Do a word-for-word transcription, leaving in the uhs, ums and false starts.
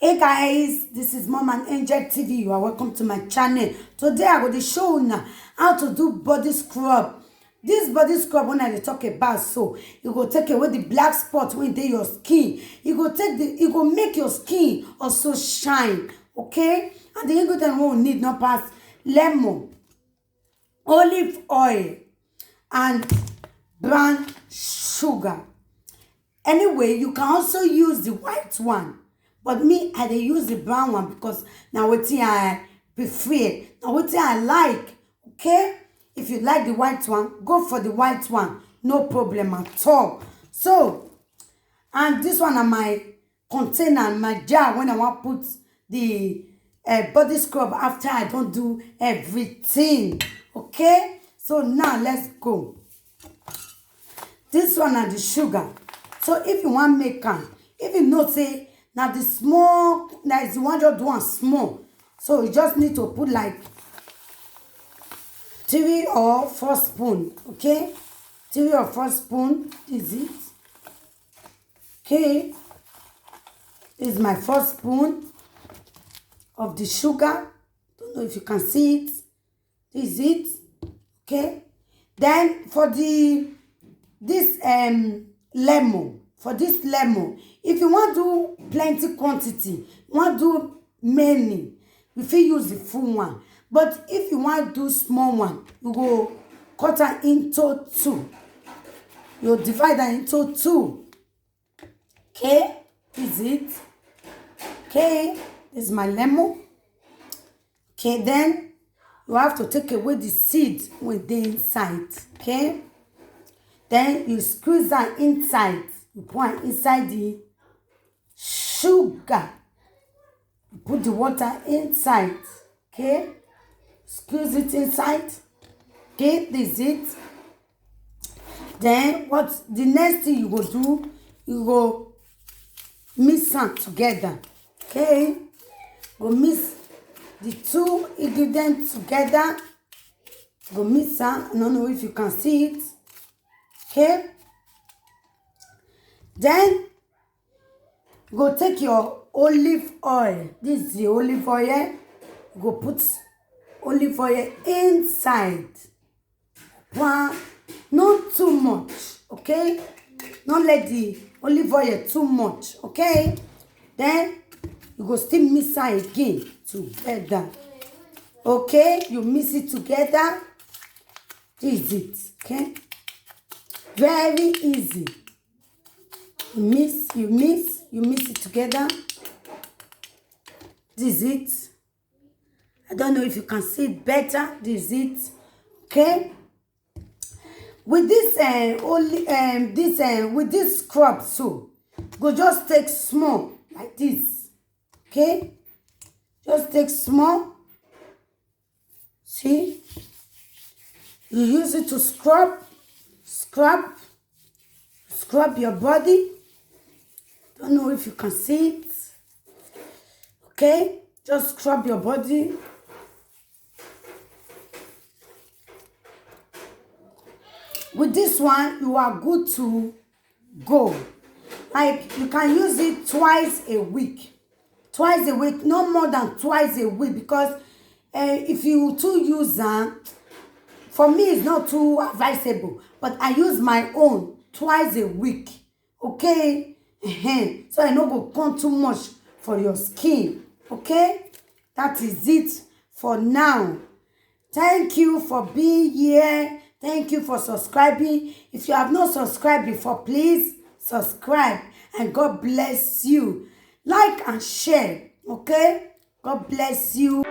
Hey guys, this is Mom and Angel T V. You are welcome to my channel. Today I go to show you now how to do body scrub. This body scrub when I dey talk about, so you go take away the black spot wey dey your skin. You go take the, you go make your skin also shine, okay? And the ingredient wey we need no pass lemon, olive oil, and brown sugar. Anyway, you can also use the white one, but me, I dey use the brown one because na wetin I prefer, na wetin I like. Okay, if you like the white one, go for the white one, no problem at all. So, and this one na my container, my jar, when I wan put the uh, body scrub after I don do everything. Okay, so now let's go. This one na the sugar. So if you wan make am, if you know say na the small, na the one just do am small, so you just need to put like three or four spoon, okay? Three or four spoon is it. Okay, this is my four spoon of the sugar. Don't know if you can see it. This is it. Okay, then for the, this um lemon, for this lemon, if you wan do plenty quantity, you wan do many, you fit use the full one. But if you wan do small one, you go cut am into two. You divide am into two. Okay, is it? Okay, this is my lemon. Okay, then you have to take away the seed wey dey inside. Okay, then you squeeze am inside. You pour am inside the sugar. You put the water inside. Okay, squeeze it inside. Okay, this is it. Then what, the next thing you go do, you go mix am together. Okay, go mix the two ingredients together. Go mix am. I don't know if you can see it. Okay, then you go take your olive oil. This is the olive oil. You go put olive oil inside. One, not too much, okay? Not let the olive oil too much, okay? Then you go still mix am again together. Okay, you mix it together. This is it, okay? Very easy. You mix, you mix, you mix it together. This is it. I don't know if you can see it better. This is it. Okay. With this uh, only um this uh, with this scrub, so go just take small like this. Okay. Just take small. See, you use it to scrub, scrub, scrub your body. Don't know if you can see it. Okay, just scrub your body. With this one, you are good to go. Like, you can use it twice a week. Twice a week, no more than twice a week, because uh, if you too use am, for me it's not too advisable, but I use my own twice a week. Okay. So I no go come too much for your skin. Okay, that is it for now. Thank you for being here. Thank you for subscribing. If you have not subscribed before, please subscribe. And God bless you. Like and share. Okay, God bless you.